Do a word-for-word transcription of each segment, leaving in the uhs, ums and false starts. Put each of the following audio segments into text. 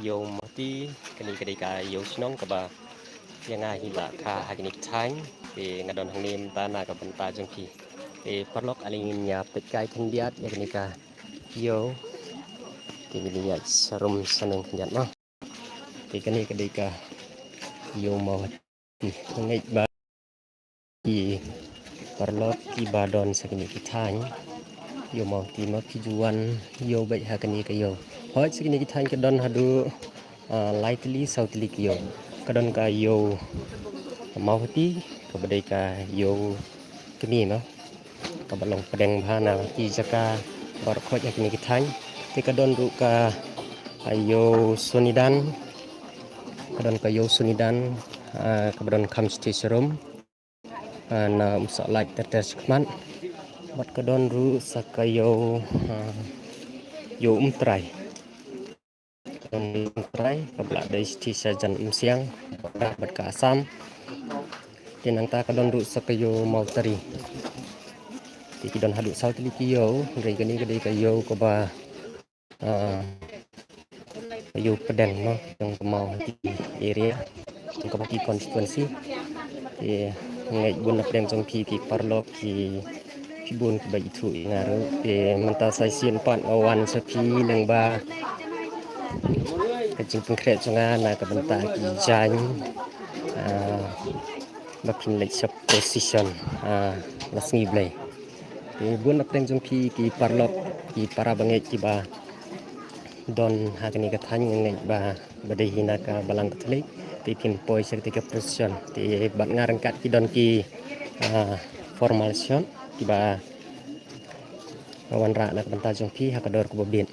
Ïew Mawhati, kane ka dei ka ïew shnong kaba ïa nga hi ba kha ha kine ki thaiñ. Te nga don hangne mynta na ka bynta jong phi. Te paralok, ale ngin ïa peit kai khyndiat ïa kane ka ïew. Te ngin ïa sharum shaneng khyndiat noh. Te kane ka dei ka ïew Mawhati. Te ngeit ba ki paralok kiba don sha kine ki thaiñ, ïew Mawhati ma phi ju wan ïew beit ha kane ka ïew. Hooid, sha kine ki thaiñ ka don haduh, ah, lai tylli saw tylli ki ïew. Ka don ka ïew Mawhati kaba dei ka ïew kmie ma kaba long pdeng bha na ki jaka baroh khoit ha kine ki thaiñ. Te ka don ruh ka, ah, ïew Sonidan. Ka don ka ïew Sonidan, ah, kaba don kham shatei sharum, ah, na Umsohlait ter ter shakhmat. Bad ka don ruh sa ka ïew, ah, ïew Umtrai. Ka don ïew Umtrai kaba la dei shatei shajan Umsiang bad ka Assam. Te nangta ka don ruh sa ka ïew Mawtari. Te ki don haduh saw tylli ki ïew, hynrei kane ka dei ka ïew kaba, ah, ïew pdeng ma jong ka Mawhati area, jong ka Mawhati constituency. Te ngeit bun na pdeng jong phi ki paralok ki, phi bun kiba ithuh ïa nga ruh. Te mynta sa shisien pat nga wan sha phi lyngba ka jingpynkhreh jong nga na ka bynta ki jaiñ, ah, ba phin leit sha procession, ah, la sngi Blei. Te bun na pdeng jong phi ki paralok ki para bangeit kiba don ha kane ka thaiñ, nga ngeit ba, ba dei hi na ka Balang Katholik, te phin poi sha kata ka procession. Te bad nga ryngkat ki don ki, ah, formal shot kiba nga wanrah na ka bynta jong phi ha ka dor kaba bit.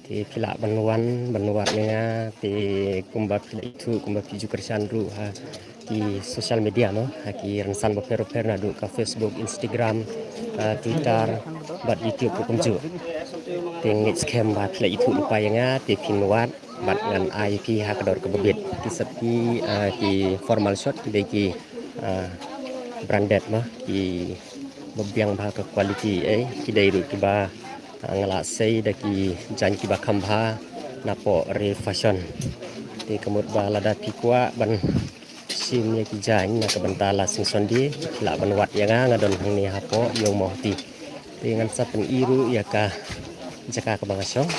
Te phi lah ban wan ban wad ïa nga, te kumba phi la ithuh, kumba phi ju kyrshan ruh ha ki social media mo, ha ki rynsan bapher bapher naduh ka Facebook, Instagram, ah, Twitter bad YouTube ruh kumjuh. Te ngeit skhem ba phi la ithuh lypa ïa nga, te phin wad bad ngan ai phi ha ka dor kaba bit. Ki sep ki, ah, ki formal shot ki dei ki, ah, branded mo, kiba biang bha ka quality, eh, ki dei ruh kiba, ah, nga la sei da ki jaiñ kiba kham bha napoh Ray Fashion. Te ka mut ba lada phi kwah ban shim ïa ki jaiñ na ka bynta la Sing Sunday, phi lah ban wad ïa nga, nga don hangne hapoh ïew Mawhati. Te ngan sa pyni ruh ïa ka jaka kaba nga shong.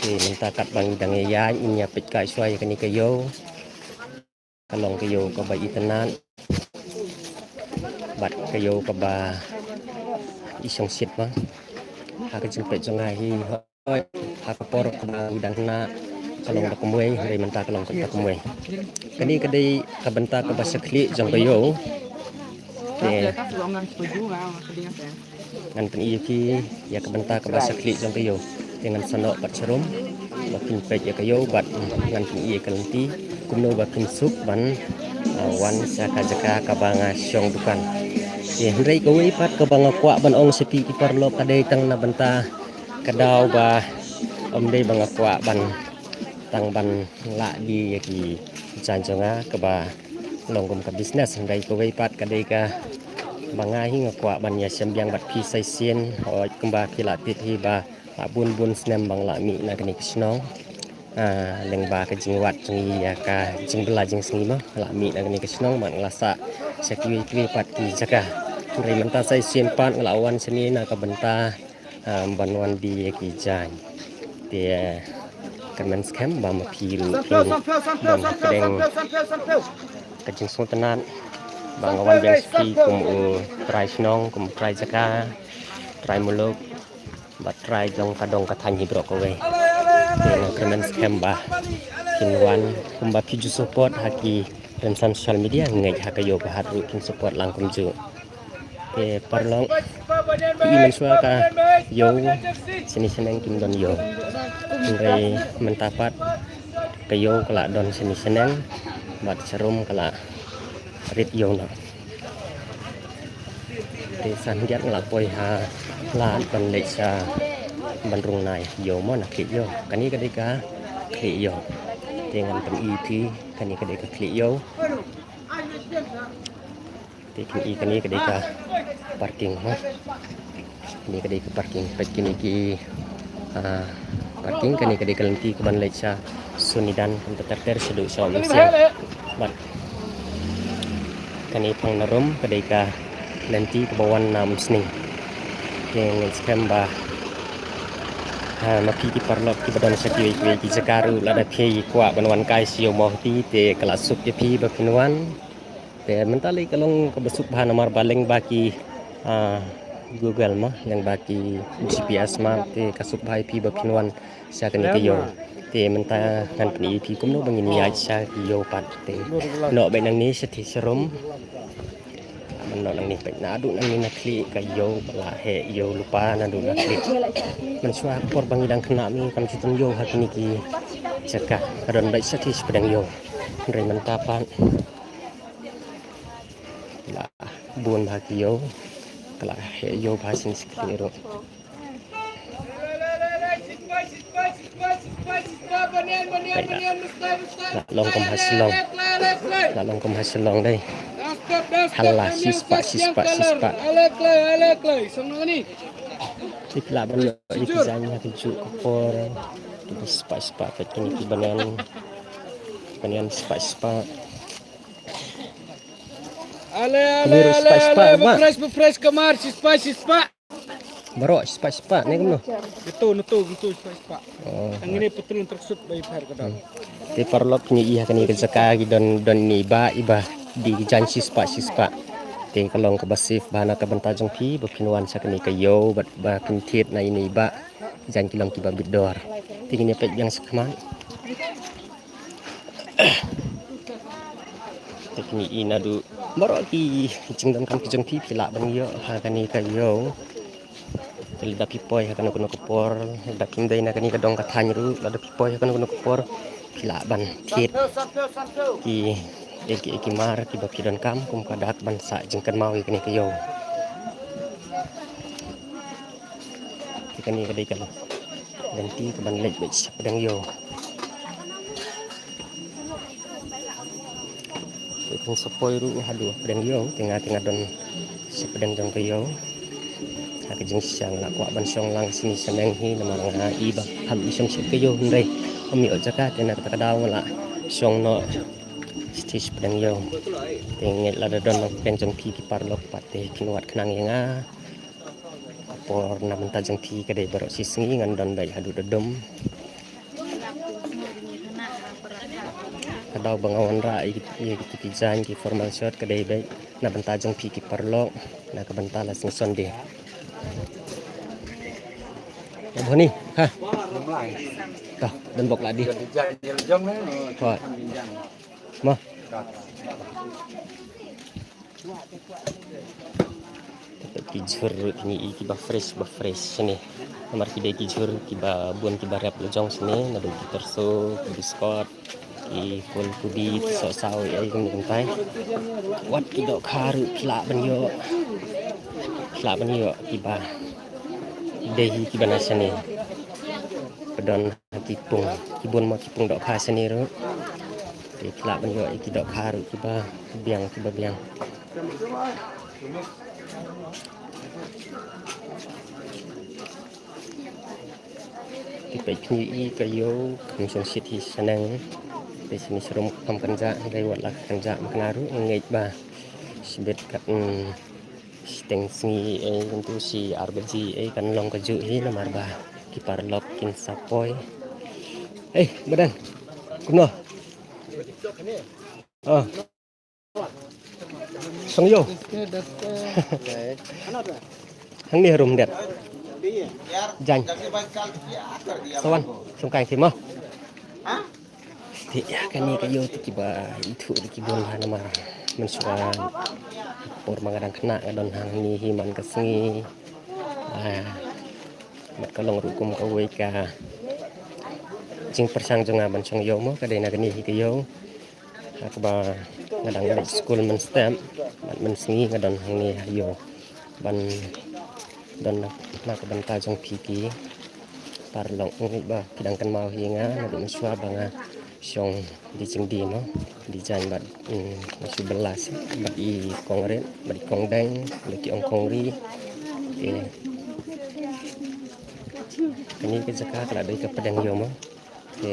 Te mynta katba ngi dang ïaid ngin ïa peit kai shuwa ïa kane ka ïew. Ka long ka ïew kaba itynnad bad ka ïew kaba i shong shit ma. Ha ka jingpeit jong nga hi, hooid, ha ka por kaba ngi dang khynnah ka long da kumwei, hynrei mynta ka long da kumwei. Kane ka dei ka bynta kaba shakri jong ka ïew. Te ngan pyni ïa phi ïa ka bynta kaba shakri jong ka ïew. Te ngan sa noh pat sharum ba phin peit ïa ka ïew bad ngan pyni ïa ka lynti kumno ba phin suk ban, ah, wan sha ka jaka kaba nga shong dukan. Te hynrei kawei pat kaba nga kwah ban ong sha phi ki paralok, ka dei tang na bynta ka daw ba ym dei ba nga kwah ban tang ban lah die ïa ki jaiñ jong nga kaba long kum ka business, hynrei kawei pat ka dei kaba nga hi nga kwah ban ïa shem biang bad phi sa shisien. Hooid, kumba phi la tip hi ba, ah, bun bun snem ba nga la mih na kane ka shnong. Ah, lyngba ka jingwad jong ngi ïa ka jingbylla jingsngi mo, nga la mih na kane ka shnong bad nga la sah sha kiwei kiwei pat ki jaka. Hynrei mynta sa shisien pat nga la wan shane na ka bynta, ah, ban wan die ïa ki jaiñ. Te, ah, kyrmen skhem ba ma phi ruh phin don hapdeng ka jingsngewtynnad ba nga wan biang sha phi kum u trai shnong, kum u trai jaka, trai muluk bad trai jong ka dong ka thaiñ hi baroh kawei. Te nga kyrmen skhem ba phin wan, kumba phi ju support ha ki rynsan social media, ngeit ha ka ïew Bhad ruh phin support lang kumjuh. Te paralok, i mynshuwa ka ïew shane shaneng kim don ïew, hynrei mynta pat ka ïew ka la don shane shaneng bad sharum ka la rit ïew noh. Te sa khyndiat nga la poi ha lad ban leit sha ban rung nai ïew mo, na khlieh ïew. Kane ka dei ka khlieh ïew. Te ngan pyni ïa phi, kane ka dei ka khlieh ïew. Te kine, kane ka dei ka parking mo. Kane ka dei ka parking. Peit kine ki, ah, parking. Kane ka dei ka lynti kaban leit sha Sonidan, kumta ter ter shaduh sha Umsiang. Bad kane pang na rum ka dei ka lynti kaba wan na Umsning. Te ngin skhem ba, ha, ma phi ki paralok kiba don sha kiwei kiwei ki jaka ruh, lada phi kwah ban wan kai sha Ïewmawhati te ka la suk ïa phi ba phin wan. Te mynta lei ka long kaba suk bha namar ba lyngba ki, ah, Google ma, lyngba ki G P S map te ka suk bha ïa phi ba phin wan sha kane ka ïew. Te mynta ngan pyni ïa phi kumno ba ngin ïaid sha ka ïew pat. Te noh beit nangne sha thie sha rum. Mynno nangne beit, naduh nangne na khlieh ka ïew, ba la heh ïew lypa naduh na khlieh. Mynshuwa ka por ba ngi dang khynnah, ngi kam ju don ïew ha kine ki jaka, ka don beit sha thie sha pdeng ïew. Hynrei mynta pat la bun bha ki ïew, ka la heh ïew bha shisien shisien ruh. Peit, la long kum ha Shillong. La long kum ha Shillong dei. Hala, shispah, shispah, shispah. Te phi lah ban ïoh ïa ki jaiñ ha kajuh ka por. Shispah, shispah, peit kine ki banian. Banian shispah, shispah. Ale, ale, ale, ale, ba fresh, ba fresh kamar, shispah, shispah. Baroh shispah, shispah ne kumno? Nangtu, nangtu, nangtu shispah, shispah. Oh. Hangne patron tracksuit ba i pher ka don. Hmm. Te paralok, ngi ïohi ha kane ka jaka ki don, don ine i bah, i bah die ki jaiñ shispah, shispah. Te ka long kaba safe bha na ka bynta jong phi ba phin wan sha kane ka ïew bad ba phin thied na ine i bah. Jaiñ ki long kiba bit dor. Te ngin ïa peit biang shakhmat. Te kine i naduh baroh ki jingdonkam ki jong phi, phi lah ban ïoh ha kane ka ïew. Te lada phi poi ha kano kano ka por, lada phim dei na kane ka dong ka thaiñ ruh, lada phi poi ha kano kano ka por, phi lah ban thied ki, ki, ki mar kiba phi donkam kum ka dak ban sah jingkynmaw ïa kane ka ïew. Te kane ka dei ka lynti kaban leit beit sha pdeng ïew. Te phin sa poi ruh haduh pdeng ïew, te nga, te nga don sha pdeng jong ka ïew. Ha ka jingshisha nga la kwah ban shong lang shane shaneng hi namar nga i ba ham i shong sha ka ïew, hynrei ym ïoh jaka, te na kata ka daw nga la shong noh sha pdeng ïew. Te ngeit lada don na pdeng jong phi ki paralok pat te kin wad khnang ïa nga. Ka por na bynta jong phi ka dei baroh shi sngi, ngan don beit haduh da dum. Ka daw ba nga wanrah ïa ki, ïa ki jaiñ ki formal shirt ka dei beit na bynta jong phi ki paralok, na ka bynta la sing Sunday. Ïa bhoni, ha. Ka don bok la di. Hoi. Ma. Ki jhur ruh kine i kiba fresh, ba fresh shane. Namar ki dei ki jhur kiba bun kiba rep la jong shane, naduh ki tyrso, ki biskot, ki phul kubi, ki sohsaw, ei, kumne kumtai. Wat ki dohkha ruh phi lah ban ïoh. Phi lah ban ïoh kiba dei hi kiba na shane. Ba don ha ki pung, ki bun mo ki pung dohkha shane ruh. Te phi lah ban ïoh ïa ki dohkha ruh kiba biang, kiba biang. Te peit kine i ka ïew kam shong shit hi shaneng. Te shane sharum kam kan jah, hynrei wat la kan jah ma kane ruh ngeit ba shibit kat, mm, shiteng sngi ei, kumtu shi ar baje ei kan long kajuh hi namar ba ki paralok kin sa poi. Ei, Madan. Kumno? Ah. Shong ïew. Hangne harum det. Jaiñ. Sa wan, shong kai te mo. Te ïa kane ka ïew te kiba ithuh da ki bun ha namar mynshuwa por ma nga dang khynnah nga don hangne hi man ka sngi. Ah, bad ka long ruh kum kawei ka jingpyrshang jong nga ban shong ïew mo, ka dei na kane hi ka ïew. Ha kaba nga dang leit skul mynstep bad mynsngi nga don hangne ha ïew. Ban don na, na ka bynta jong phi ki paralok, ngeit ba phi dang kynmaw hi nga naduh mynshuwa ba nga shong die jingdie mo, die jaiñ bad, mm, nga shu bylla bad i kong rit bad i kong deng, lada ki ong kong ri. Te Kane ka jaka ka la dei ka pdeng ïoh mo. Te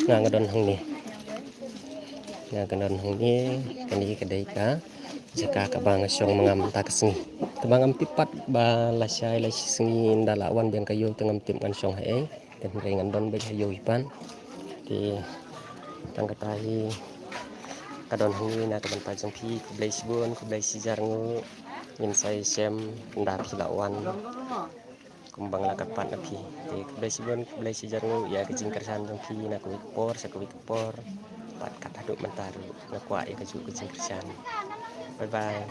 nga nga don hangne. Nga nga don hangne, kane ka dei ka jaka kaba nga shong ma nga mynta ka sngi. Te ba ngam tip pat ba lashai lashisngi ynda la wan biang ka ïew te ngam tip ngan shong haei. Te hynrei ngan don beit ha ïew hi pat. Te tang kata hi ka don hangne na ka bynta jong phi. Khublei shibun, khublei shihajar nguh. Ngin sa ïashem ynda phi la wan. Kumba nga la kyrpad na phi. Te khublei shibun, khublei shihajar nguh ïa ka jingkyrshan jong phi na kawei ka por sha kawei ka por. Bad kat haduh mynta ruh nga kwah ïa kajuh ka jingkyrshan. Bye bye.